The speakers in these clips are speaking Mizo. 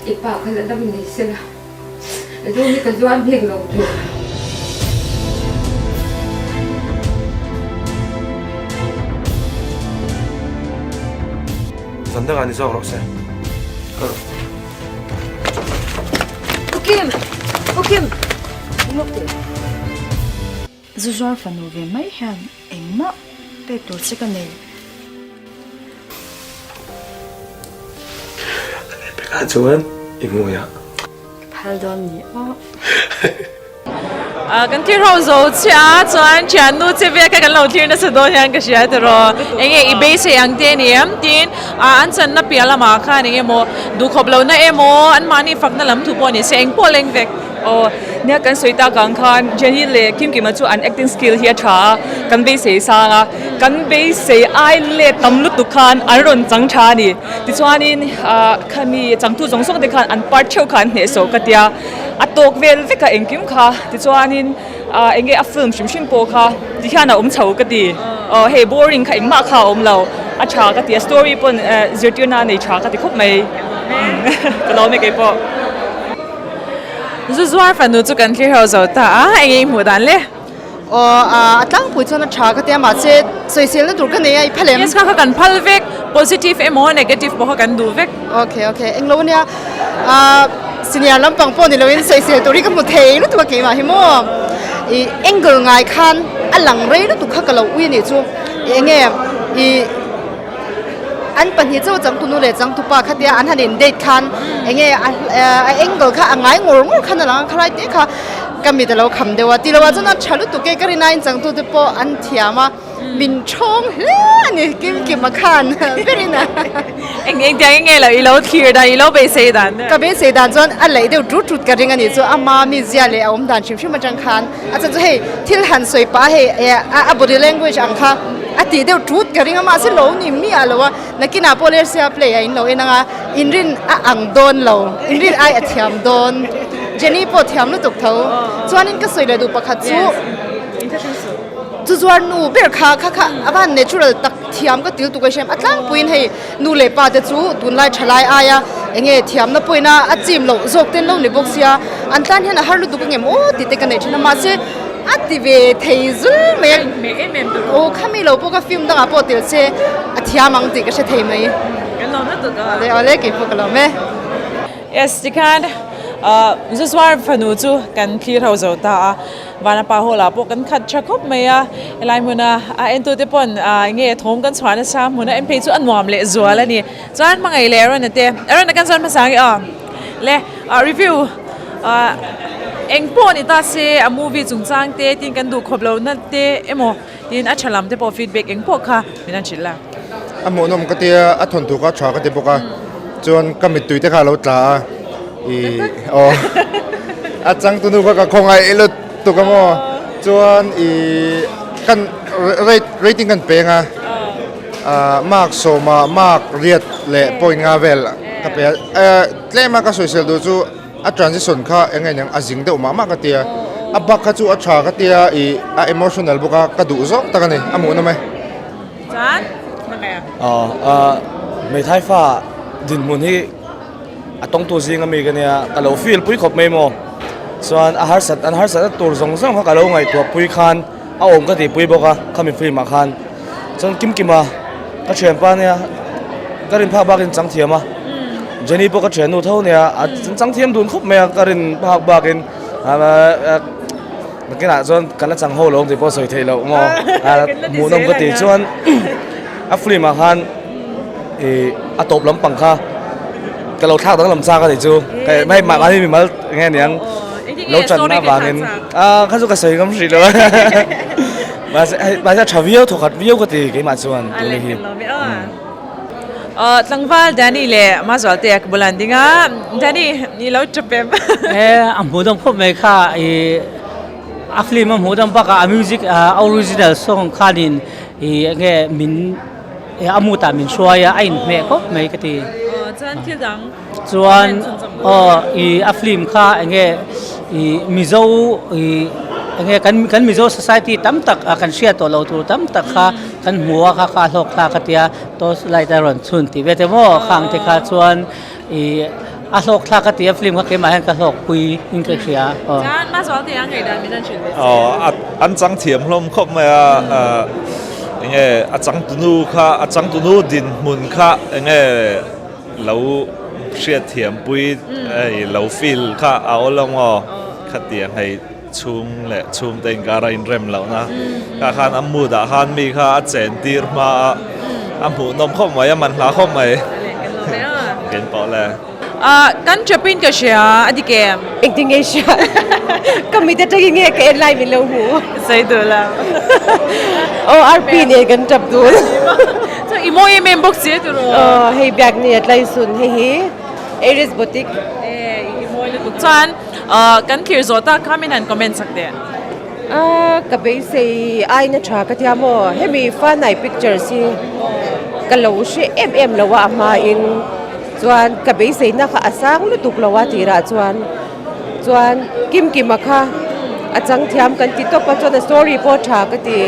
I pa kha la dam ni sela, zu hi ka zuar bik lo tur. Zan dangah ni zawk rawh se. Kal rawh. U Kim! U Kim! Lawk teh. Zu zuar fanu ve mai hian engmah pek tur che ka nei. Pekah chuan i hmui a. Ka phal dawn ni aw. Kan thlir ho zo chiah a chuan thiannu che vel kha kan lo thlir nasa dawn hian ka hria tiraw. Enge i beisei ang te ni em tin an channa piah lamah khan enge maw duhkhawp lohna emaw anmahni fakna lam thu pawh ni se eng pawh leng vek. Aw, nia kan sawi tak ang khan Jenny leh Kim Kima chu an acting skill hi a tha a, kan beisei sang a, kan beisei ai let tam lutuk khan an rawn chang tha a ni. Tichuanin ah khami changtu zawng zawng te khan an part theuh kha an hnehsawh ka tia, a tawk vel vek a engkim kha. Tichuanin ah enge a film hrim hrim pawh kha ti hian a awm chho ka ti. Aw hei boring kha engmah kha a awm lo, a tha ka ti a story pawn zirtirna a nei tha ka ti khawp mai. Ka lawm e keipawh. Zu zuar fanu chu kan thlir ho zo ta a, eng nge i hmuh dan le? Aw, a tlangpui chuan a tha ka tia mahse sawiselna tur ka nei a, i phal em? Yes, kha kha kan phal vek, positive emaw negative pawh kha kan duh vek. Okay, okay, englo ania, senior lampang pawh ni loin sawisel tur hi ka hmu thei lutuk a keimah hi maw? I angle ngai khan a lang rei lutuk kha ka lo ui a nih chu, eng nge i. An pahnih chauh changtunu leh changtupa kha tia an han in date khan enge a angle kha a ngai ngawr ngawr khan a lang a khalai te kha ka mit a lo kham deuh a tilo ah chuan a tha lutuk e ka rin aiin changtu te pawh an thiam a min thawng hle a ni kim kim a khan berin a. Eng eng tiang enge lo i lo thlir dan i lo beisei dan Ka beisei dan chuan a laih deuh tut tut ka ring a nih chu ama mizia leh a awm dan hrim hrim atang khan A chan chu hei thil han sawi pah hei a body language ang kha a tih deuh tut ka ring a mahse lo ni miah lo a nakinah pawh lersia play a in lo en ang a inrin a ang dawn lo inrin ai a thiam dawn Jenny pawh thiam lutuk tho chuanin ka sawi leh duh pakhat chu chu zuar nu ber kha kha kha a van natural tak thiam ka til tuk a hriam a tlangpuiin hei nu leh pa te chu tunlai thalai aia enge thiamna pawhin a a chim loh zawk ten lo ni bawk sia an tan hian a har lutuk ang em aw tih te ka neih thin a mahse a ti ve thei zul mai a aw khami lo pawh ka film dangah pawh tel se a thiam ang tih ka hre thei mai awle awle keipawh ka lawm e. Yes tikhan Zuzuar fanu chu kan thlir ho zo ta a. Vanapa hall ah pawh kan khat tha khawp mai a, helai hmuna a entute pawn enge thawm kan chhuah nasa hmuna en phei chu a nuam leh zual a ni. Chuan hmangaih leh Aaron-a te, Aaron-a kan zawn hmasa ang i aw le review eng pawh ni ta se a movie chungchang te tin kan duh khawp lohna te emaw tin a tha lam te pawh feedback eng pawh kha min han hrilh la. A hmuhnawm ka tia a thawnthu kha tha ka ti bawk a chuan ka mittui te kha a lo tla a. I aw a changtunu kha ka khawngaih lut tuk a maw chuan i kan rate rating kan peng a ah mark sawma mark riat leh point nga vel ka pe a eh tlem a ka sawisel duh chu a transition kha eng nge niang a zing deuh mah mah ka tia a bak kha chu a tha ka tia i a emotional bawk a ka duh zawk tak a ni a hmuhnawm e. Chuan hmangaih a. Aw ah hmeithai fa dinhmun hi. A tawngtu zinga mi ka nia, ka lo feel pui khawp mai maw. Chuan a harsat an harsat na tur zawng zawng kha ka lo ngaihtuah pui khan a awm ka tihpui bawk a khami film ah khan. Chuan Kimkima ka thianpa nia ka rin phak bakin chang thiam a, Jenny pawh ka thiannu tho nia a chang thiam dun khawp mai a ka rin phak bakin nakinah chuan ka la chang ho lo ang tih pawh sawi theih loh maw hmuhnawm ka tih chuan a film ah khan. Ih a tawp lampang kha ka lo thlak danglam chak a nih chu hei mahni mimal eng nge niang lo channa avangin ah kha chu ka sawi ngam hrih lo a mahse hei mahse a tha viau thawkhat viau ka ti keimah chuan tun hi. Aw tlangval Danny leh Mazualte a ka bulah an ding a Danny i lo tap em? E a hmuh dawm khawp mai kha ih a film a hmuh dawm bakah a music original song khanin ih eng nge min a mutah min hruai a, a inhmeh khawp mai ka ti. Chuan thil dang Chuan aw i a film kha enge i Mizo i enge kan kan Mizo society tam tak a kan hriat tawh lo tur tam tak kha kan hmu a kha kha a hlawk thlak a tia torch light a rawn chhun tih ve te maw khang te kha chuan i. A hlawk thlak ka ti a film kha keimah hian ka hlawk pui in ka hria aw. Chuan Mazual te a ngaihdan min an hrilh ve che. Aw an chang thiam hlawm khawp mai a enge a changtunu kha a changtunu dinhmun kha enge lo hriatthiam pui hei lo feel kha a awl ang aw khatiang hei chhung leh chhungte inkara inrem lohna kha khan a mood ah khan mi kha a chen tir hma a a hmuhnawm khawp mai a manhla khawp mai ken pawh le. Kan chapin ka hria a dik em? Engtin nge hria? Ka mit atangin nge ka en lai min lo hmu? Sawi duh lo. Aw RP nen kan tap dun. Chuan i mawi em em bawk si a tiraw? Aw hei biak ni a tlaisun hei hi Aries Boutique. E i mawi lutuk. Chuan Kan thlir zawh tak kha min han comment chak teh. A ka beisei aina tha ka tia maw hemi Fanai pictures hi ka lo hre em em lo a a hmain chuan ka beiseina kha a sang lutuk lo a tirah chuan chuan Kimkima kha a chang thiam kan ti tawp a chuan a story pawh tha ka ti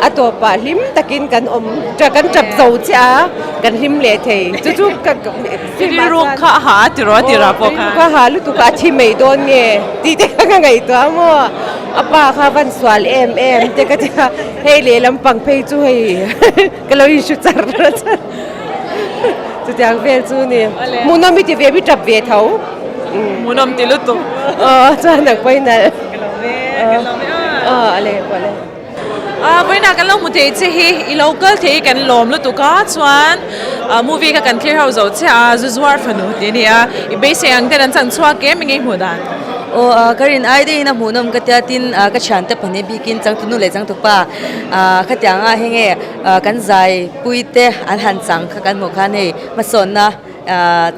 a tawpah hlim takin kan awm kan tap zo chiah a kan hlim leh thei chu chu ka Rilru kha a ha a ti rawh a ti rah pawh khan. Rilru kha a ha lutuk a, a thi mai dawn nge tih te kha ka ngaihtuah a maw? A pa kha a van sual em em te ka ti a, hei lehlam pang phei chu hei ka lo inhru char char chutiang vel chu ni. Hmuhnawm i ti ve mi tap ve tho. Hmuhnawm ti lutuk. Aw chuan nang pawhin nalh. Ka lo ve, ka lo ve a. Aw a leh pawh le. Vawiinah kan lo hmu thei che hi i lo kal thei hi kan lawm lutuk a chuan movie kha kan thlir ho zo chiah a zu zuar fanu tih a ni a i beisei ang ten an chang chhuak em enge i hmuh dan? Aw ka rin ai deuhin a hmuhnawm ka tia tin ka thiante pahnih bikin changtunu leh changtupa khatianga hei nge kan zai pui te an han chang kha kan hmuh khan hei hmasawnna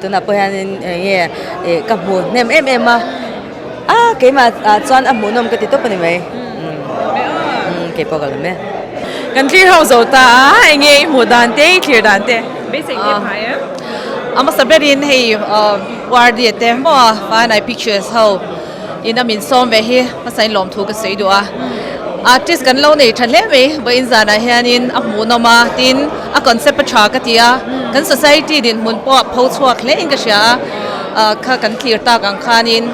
tunah pawh hianin eng nge ka hmu hnem em em a a keimah chuan a hmuhnawm ka ti tawp a ni mai umm keipawh ka lawm e. Kan thlir ho zo ta a eng nge i hmuh dan te i thlir dan te beisei te phai em? A hmasa berin hei Wardi te maw Fanai Pictures ho in a min sawm ve hi hmasa in lawmthu ka sawi duh a artist kan lo nei tha hle mai vawiin zanah hianin a hmuhnawm a tin a concept a tha ka ti a kan society dinhmun pawh a pho chhuak hle in ka hria a kha kan thlir tak ang khanin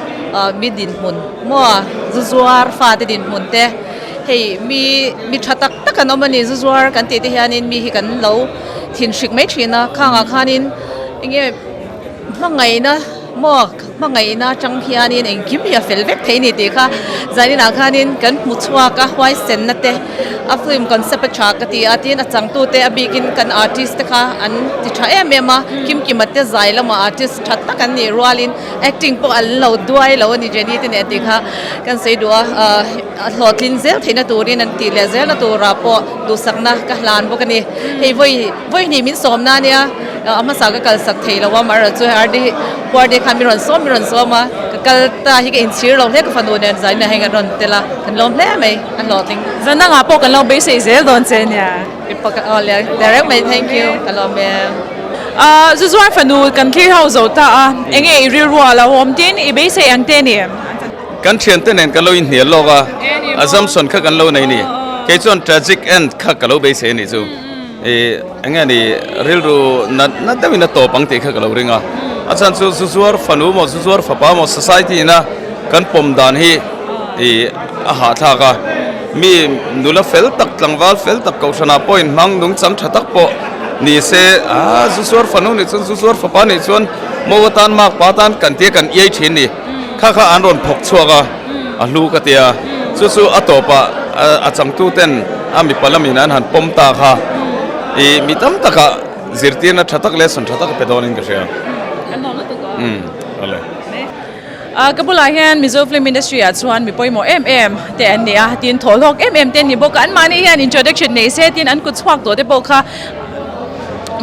mi dinhmun maw zu zuar fate dinhmun te hei mi mi tha tak tak an awm a ni zu zuar kan tih te hianin mi hi kan lo thinhrik mai thin a khangah khanin enge hmangaihna maw hmangaihna atang hianin engkim hi a fel vek thei a ni tih kha zaninah khanin kan hmu chhuak a huaisenna te a film concept a tha ka ti a tin a changtute a bikin kan artist te kha an ti tha em em a Kimkima te zai lamah artist tha tak an nih rualin acting pawh an lo duai lo a ni Jenny te nen tih kha kan sawi duh a ah hlawhtlin zel theihna turin an tih leh zelna turah pawh duhsakna ka hlan bawk a ni hei vawi vawi hnih min sawmna ania. A hmasa ka kalsak thei lo a amaherawh chu RD Puarde khan min rawn sawm min rawn sawm a ka kal ta hi ka inchhir lo hle ka fanu nen zanin ah hian kan rawn tel a kan lawm hle mai a hlawhtling. Zan dangah pawh kan lo beisei zel dawn che nia. Aw le direct mai thank you ka lawm em. Zu zuar fanu kan thlir ho zo ta a enge i rilru a lo awm tin i beisei ang te ni. Kan thiante nen kan lo inhnial lawk a assumption kha kan lo nei ni kei chuan tragic end kha ka lo beisei a nih chu. I eng nge ni rilru nat nat deuhin a tawp ang tih kha ka lo ring a, a chhan chu zu zuar fanu maw zu zuar fapa maw society ina kan pawm dan hi i a hahthlak a, mi nula fel tak tlangval fel tak kohhranah pawh inhmang nungchang tha tak pawh ni se a zu zuar fanu nih chuan zu zuar fapa nih chuan mo atan makpa atan kan tia kan iai thin ni kha kha an rawn phawk chhuak a. A hlu ka ti a, chu chu a tawpah a changtuten a mipa lamin an han pawm ta kha i mi tam takah zirtirna tha tak lesson tha tak a pe dawnin ka hria. Umm awle. Ka bulah hian Mizo film industry ah chuan mi pawimawh em em te an ni a, tin thawhlawk em em te an ni bawk a, anmahni hian introduction nei se tin an kut chhuak tawh te pawh kha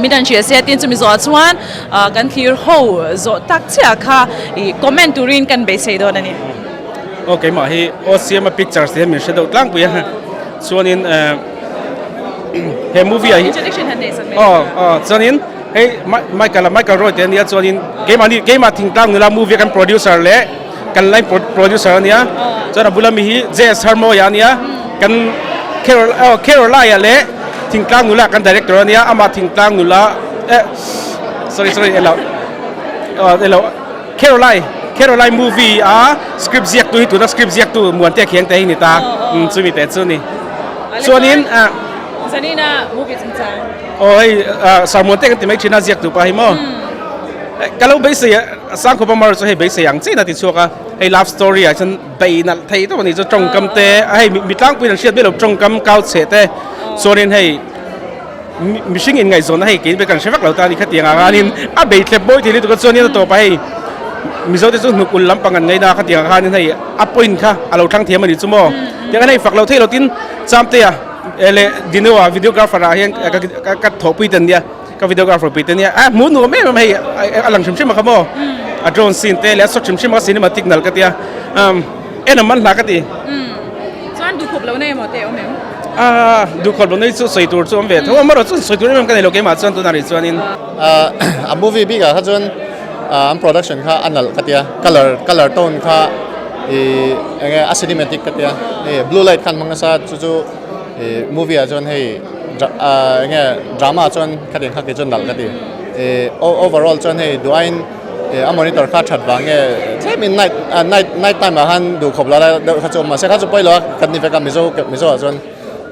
min han hrilh se tin chumi zawhah chuan kan thlir ho zawh tak chiah kha ih comment turin kan beisei dawn a ni. Aw keimah hi aw siama pictures te hian min hre deuh tlangpui a chuanin he movie ah hi Introduction han nei sak mai aw aw chuanin hei Michael Michael Roy te ania chuanin keimahni keimah thingtlang nula movie a kan producer leh kan line producer ania chuan a bula mi hi JS Harmawia ania kan Carol aw Carolai-a leh thingtlang nula kan director ania amah thingtlang nula eh sorry sorry elo aw elo. Caroline Caroline movie a script ziak tu hi tuna script ziak tu Muantea Khiang te hi ni ta chumi te chu ni. Chuanin ah Zanina movie chungchang. Aw hei Sir Muantea kan ti mai thin a ziak tu pa hi maw. Ka lo beisei a Sangkhawpa mar chu hei beisei ang chiin a ti chhuak a hei love story ah chuan bei nalh thei tawp a ni chu tawngkam te hei mi tlangpuiin an hriat miah lo tawngkam kau chhe te chuanin hei mihring inngaihzawnna hei keini pawh kan hre vak lo ta a ni khatiang ang khanin a bei thlep mawi thei lutuk a chuanin a tawpah hei Mizo te chu hnuk ul lampang an ngaina khatiang ang khanin hei a point kha a lo thlang thiam a ni chu maw tiang hian hei fak lo theih lo tin Chamtea leh Dino-a videographer ah hian ka thawhpui te an nia. Ka videographer pui te nia a hmuh nuam em em hei a lang hrim hrim a kha maw a drone scene te leh a shot hrim hrim a cinematic nal ka tia um en a man hla ka ti. Chuan duhkhawp lo na emaw te awm em? A duhkhawp lo na hi chu sawi tur chu awm ve tho a amaherawh chu sawi tur em em ka nei lo keimah chuan tunah rih chuanin. A movie bikah kha chuan an production kha a nalh ka tia colour colour tone kha ih eng nge a cinematic ka tia hei blue light khan hmang nasa chu chu Ih movie ah chuan hei eng nge drama ah chuan khatiang kha kei chuan nalh ka ti. Ih overall chuan hei duh aiin ih a monitor kha that vang nge tlemin night night night time ah khan duh khawp lo lai deuh kha chu awm mahse kha chu pawi lo a kan ni vek a mizo mizo ah chuan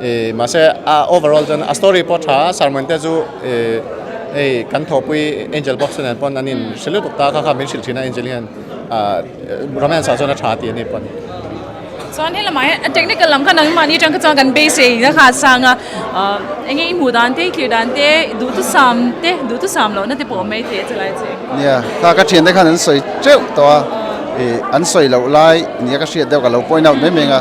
ih mahse a overall chuan a story pawh a tha a sermon te chu ih hei kan thawhpui angel box te nen pawn an in hre lutuk ta kha kha min hrilh thin a angel hian ah romance ah chuan a tha tih a ni pawn. Chuan he lamah hian a technical lam kha nangmahni atang kha chuan kan beisei na kha a sang a, eng nge i hmuh dan te, i thlir dan te, duhthusam te, duhthusam lohna te pawh a awm mai thei a chulai chu. Nia, kha ka thiante khan an sawi teuh tawh a, ih an sawi loh lai nia ka hriat deuh ka lo point out mai mai ang a,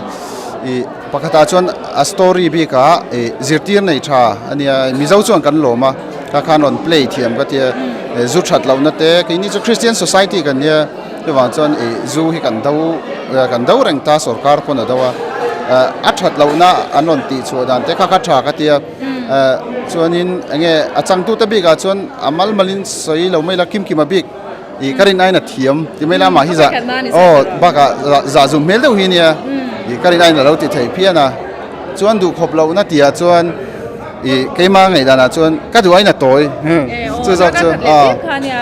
ih pakhatah chuan a story bikah ih zirtir nei tha a nia, Mizo chuan kan lawm a, kha khan rawn play thiam ka tia, zu that lohna te, keini chu Christian society kan nia. Chuvang chuan ih zu hi kan do kan do reng ta sorkar pawn a do a, a that lohna an rawn tih chhuah dan te kha kha tha ka tia chuanin eng nge a changtute bikah chuan a mal malin sawi lo mai la kim kim a bik ih ka rin aiin a thiam ti mai la amah hi zah aw bakah zah zum hmel deuh hi nia ih ka rin aiin a lo ti thei phian a chuan duhkhawp lohna tihah chuan. I keima ngaihdanah chuan ka duh ain a tawi chu zawk chu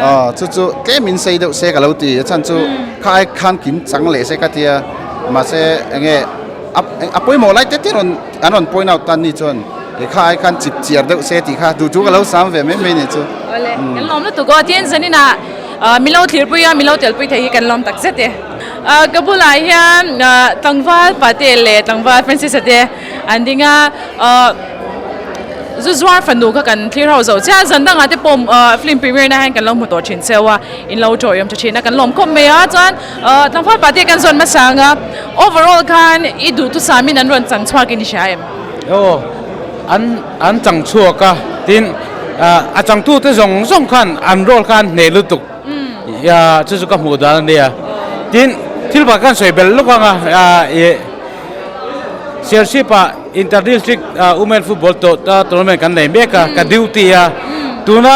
aw chu chu tlem in sei deuh se ka lo ti a chhan chu kha ai khan kim chang leh se ka tia mahse enge a pawimawh lai te te rawn an rawn point out tan ni chuan kha ai khan chip chiar deuh se tih kha duh chu ka lo sam ve mai mai ni chu. Awle kan lawm lutuk aw tin zaninah milo thirpui a milo telpui thei hi kan lawm tak zet e. Ka bulah hian tlangval Pate leh tlangval Francis-a te An ding a, ahh zu zuar fanu kha kan thlir ho zo chiah a, zan dangah te pawh ahh film premiere na hian kan lo hmu tawh thin cheu a, in lo tawih awm tha thin a, kan lawm khawp mai a, chuan ahh tlangval pate kan zawn hmasa ang a, overall khan i duhthusam in an rawn chang chhuak in i hria em? Aw, an an chang chhuak a, tin ah a changtute zawng zawng khan an role kha an hneh lutuk chu chu ka hmuh dan a nia, tin thil pakhat khan sawi belh lawk ang a, ah ih. Serchhip-ah Inter District Women Football Tournament kan nei mek a, ka duty a. Tuna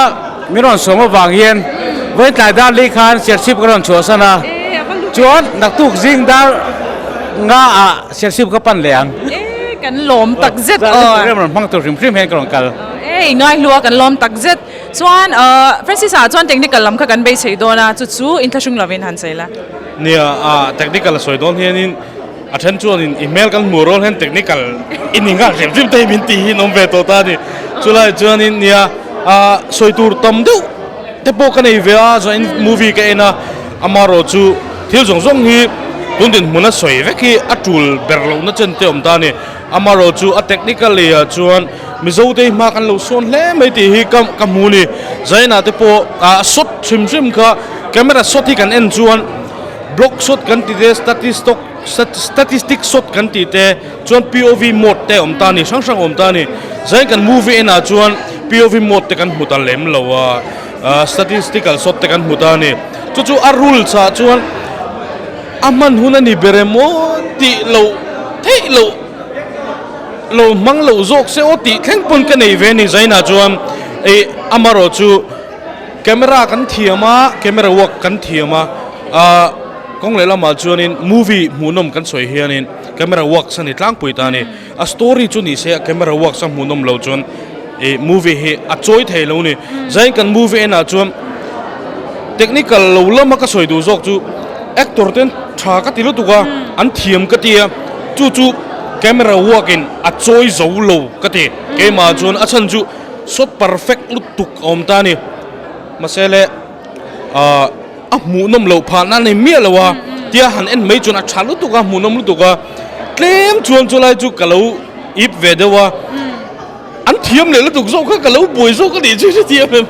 min rawn sawm avang hian vawiin tlai dar li khan Serchhip ka rawn chhuahsan a, chuan naktuk zing dar nga ah Serchhip ka pan leh ang. E, kan lawm tak zet aw. Rem rawn hmang tur hrim hrim hian ka rawn kal. E, i ngaihlu a, kan lawm tak zet. Chuan Francis-ah chuan technical lam kha kan beisei dawn a, chu chu inthlahrung lovin han sawi la. Nia, technical a sawi dawn hianin A then chuanin i hmel kan hmuh rual hian technical i ni nghal hrim hrim te hi min tih hi an awm ve tawh ta a ni. Chulai chuanin nia ah sawi tur tam deuh te pawh ka nei ve a, chuanin movie ka en a, amaherawh chu thil zawng zawng hi tun dinhmuna sawi vek hi a tul ber lohna chen te a awm ta a ni. Amaherawh chu a technical lei ah chuan Mizo te hi hma kan lo sawn hle mai tih hi ka ka hmu a ni. Zainah te pawh ah shot hrim hrim kha camera shot hi kan en chuan Block shot kan ti te, statistok statistic shot kan ti te, chuan POV mode te awm ta a ni, hrang hrang awm ta a ni. Zain kan movie enah chuan POV mode te kan hmu ta lem lo a, statistical shot te kan hmu ta a ni. Chu chu a rules ah chuan a hman hun a ni ber em aw tih loh theih loh lo hmang loh zawk se aw tih thleng pawn ka nei ve a ni Zainah chuan ih amaherawh chu. Camera kan thiam a, camera work kan thiam a, ahh kawng leh lamah chuanin movie hmuhnawm kan sawi hianin camera works a ni tlangpui ta a ni. A story chu ni se a camera works a hmuhnawm lo chuan ih movie hi a chawi thei lo a ni. Zain kan movie enah chuan Technical lo lama ka sawi duh zawk chu actor ten tha ka ti lutuk a, an thiam ka ti a, chu chu camera work in a chawi zo lo ka ti. Keimah chuan a chhan chu shot perfect lutuk a awm ta a ni. Mahse le ah a hmuhnawm loh phah na nei miah lo a, tia han en mai chuan a tha lutuk a, hmuhnawm lutuk a, tlem chuan chulai chu ka lo ip ve deuh a. An thiam leh lutuk zawk kha ka lo buai zawk a nih chu chutiang em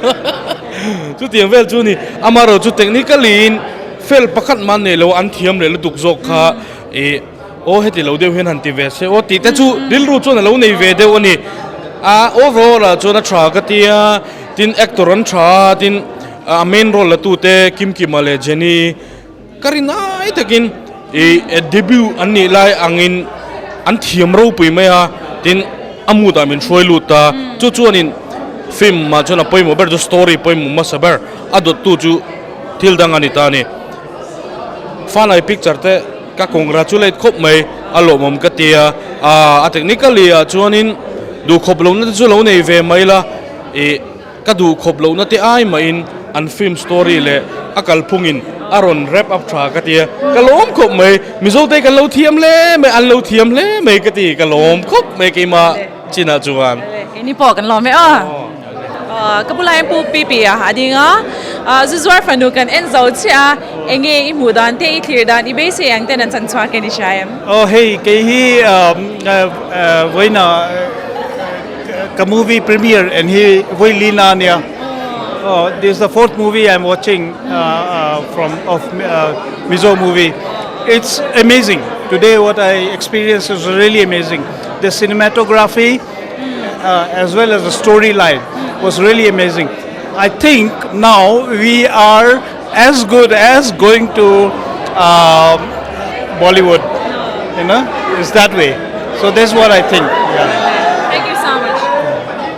chutiang vel chu ni amaherawh chu technically in fel pakhat mah an nei lo an thiam leh lutuk zawk kha ih aw heti lo deuh hian han ti ve se aw tih te chu rilru chuan a lo nei ve deuh a ni a overall ah chuan a tha ka tia tin actor an tha a tin a main role la tute Kimkima leh Jenny Ka rin ai takin ih debut an nih lai angin an thiam ropui mai a, tin a mood ah min hruai lut ta, chu chuanin film ah chuan a pawimawh ber chu story pawimawh hmasa ber a dawttu chu thil dang a ni ta a ni. Fanai picture te ka congratulate khawp mai a lawmawm ka ti a, a technically ah chuanin duhkhawp lohna te chu lo nei ve mai la ih. Ka duh khawp lohna te ai mahin an film story leh a kalphungin a rawn wrap up tha ka tia, ka lawm khawp mai. Mizo te kan lo thiam hle mai, an lo thiam hle mai ka ti, ka lawm khawp mai keimah chinah chuan. Keini pawh kan lawm e aw. Ka bulah hian Pu Pipi a a ding a, Zuzuar fanu kan en zo chiah a, enge i hmuh dan te, i thlir dan, i beisei ang ten an chan chhuak em i hria em? Aw hei kei hi vawiinah Ka movie premiere en hi vawi lina a nia. Oh, this is the fourth movie I'm watching from of Mizo movie. It's amazing. Today what I experienced is really amazing. The cinematography as well as the storyline was really amazing. I think now we are as good as going to Bollywood. You know, it's that way. So that's what I think. Yeah.